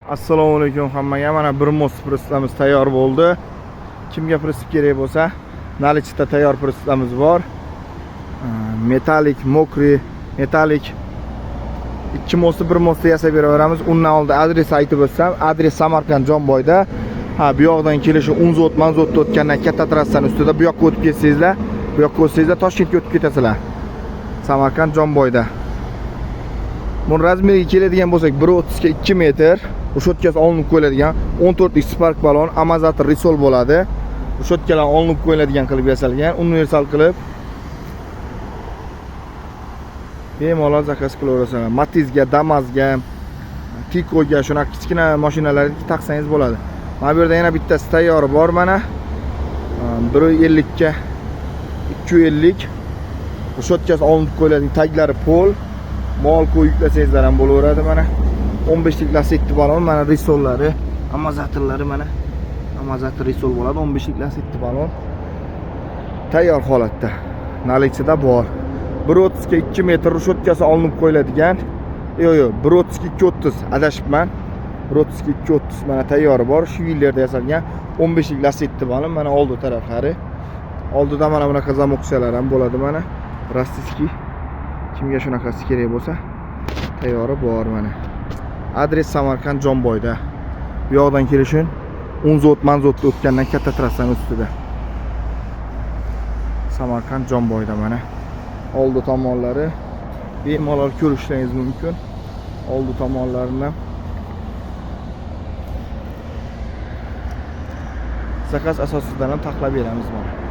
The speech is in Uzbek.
Assalomu alaykum hammaga. Mana bir мост прицеп imiz tayyor bo'ldi. Kimga прицеп kerak bo'lsa, наличие da tayyor прицеп imiz bor. Металлик, мокрый, металлик ikki мост ni bir мост da yasab beraveramiz. Undan oldin adres aytib o'tsam, adres Samarqand Jomboyda. Ha, bu yoqdan kelishi Unzot, Manzotda o'tgandan katta trassaning ustida bu yoqqa o'tib ketsangizlar, bu yoqqa o'tsangizlar Toshkentga o'tib ketasizlar. Samarqand Jomboyda. Buni размер iga keladigan bo'lsak, 1.30 ga 2 metr, решётка si olinib qo'yiladigan 14 lik Spark balon, амортизатор рессор bo'ladi. Решётка lar olinib qo'yiladigan qilib yasalgan, universal qilib bemalol заказ qilaverasizlar. Matizga, Damazga, Tikoga shunaqa kichkina mashinalarga taqsangiz bo'ladi. Mana bu yerda yana bittasi tayyori bor mana. 1.50 ga 2.50, решётка si olinib qo'yiladigan, taglari pol. Mol qo'yib yuklasangizlar ham bo'laveradi mana. 15 lik Lasetti balon, mana рессор lari, амортизатор lari mana. Амортизатор рессор bo'ladi, 15 lik Lasetti balon. Tayyor holatda. Наличие da bor. 1.30 ga 2 metr, решётка si olinib qo'yiladigan. Yo'q, yo'q, 1.30 ga 2.30, adashibman. 1.30 ga 2.30, mana tayyori bor. Швеллер da yasalgan 15 lik Lasetti balon, mana oldi taraflari. Oldida mana bunaqa замок chalar ham bo'ladi mana. Российский. Kimga shunaqasi kerak bo'lsa, tayyori bor mana. Adres Samarqand Jomboyda. Bu yoqdan kelishin Unzot, Manzotda o'tgandan katta trassaning ustida. Samarqand Jomboyda mana. Oldi tomonlari bemalol ko'rishingiz mumkin. Oldi tomonlarini заказ asosidan ham taxlab beramiz mana.